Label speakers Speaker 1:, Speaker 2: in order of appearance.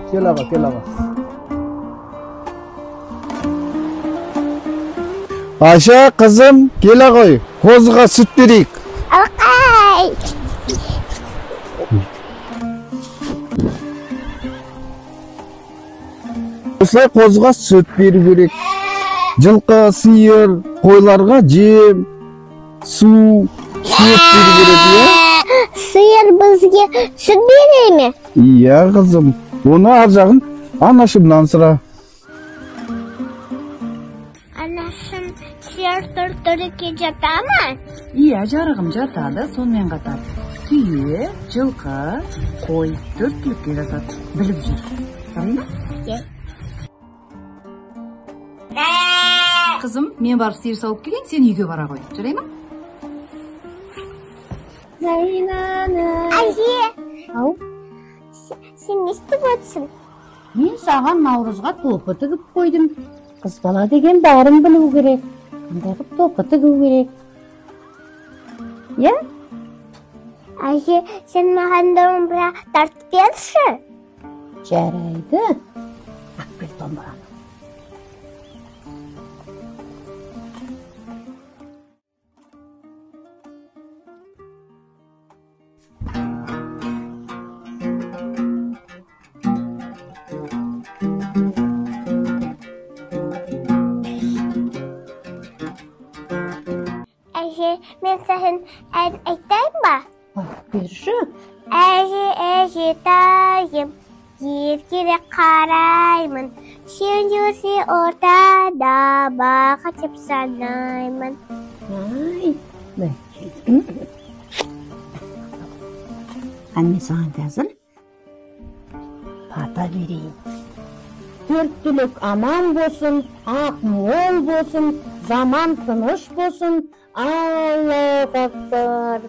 Speaker 1: Кел аға, кел аға. Айша, қызым, келе ғой. Қозыға сүт берейік.
Speaker 2: Алқай!
Speaker 1: Осылай қозыға сүт беру керек. Жылқы, сиыр, қойларға жем, су, шөп беру керек, иә?
Speaker 2: Сиыр бізге сүт бере ме?
Speaker 1: Иә, қызым. Оны ар жағын анашымнан сұра.
Speaker 2: Анашым, сиыр төрт түлікке жата ма?
Speaker 3: Иә, жарығым, жатады. Сонымен қатар түйе, жылқы, қой төрт түлікке жатады. Біліп жүр. Жарай ма?
Speaker 2: Иә.
Speaker 3: Қызым, мен барып сиыр сауып келейін, сен үйге бара ғой. Жарай ма?
Speaker 2: Әже!
Speaker 4: Ау?
Speaker 2: Сен не істеп отырсың?
Speaker 4: Мен саған наурызға топы тігіп қойдым. Қыз бала деген бәрін білу керек. Қандай қып топы тігу керек. Иә?
Speaker 2: Әже, сен маған домбыра тартып берші.
Speaker 4: Жарайды. Алып кел домбыраны.
Speaker 2: Әже, мен саған ән айтайын ба?
Speaker 4: Айтып берші.
Speaker 2: Әже, әже, тайым, еркелік қараймын. Сен жүрсе ортада бақыт деп санаймын.
Speaker 4: Ай, ән мен саған қазір бата берейін. Төрт түлік аман болсын, ақ мол болсын, заман тыныш болсын. Аллаху акбар.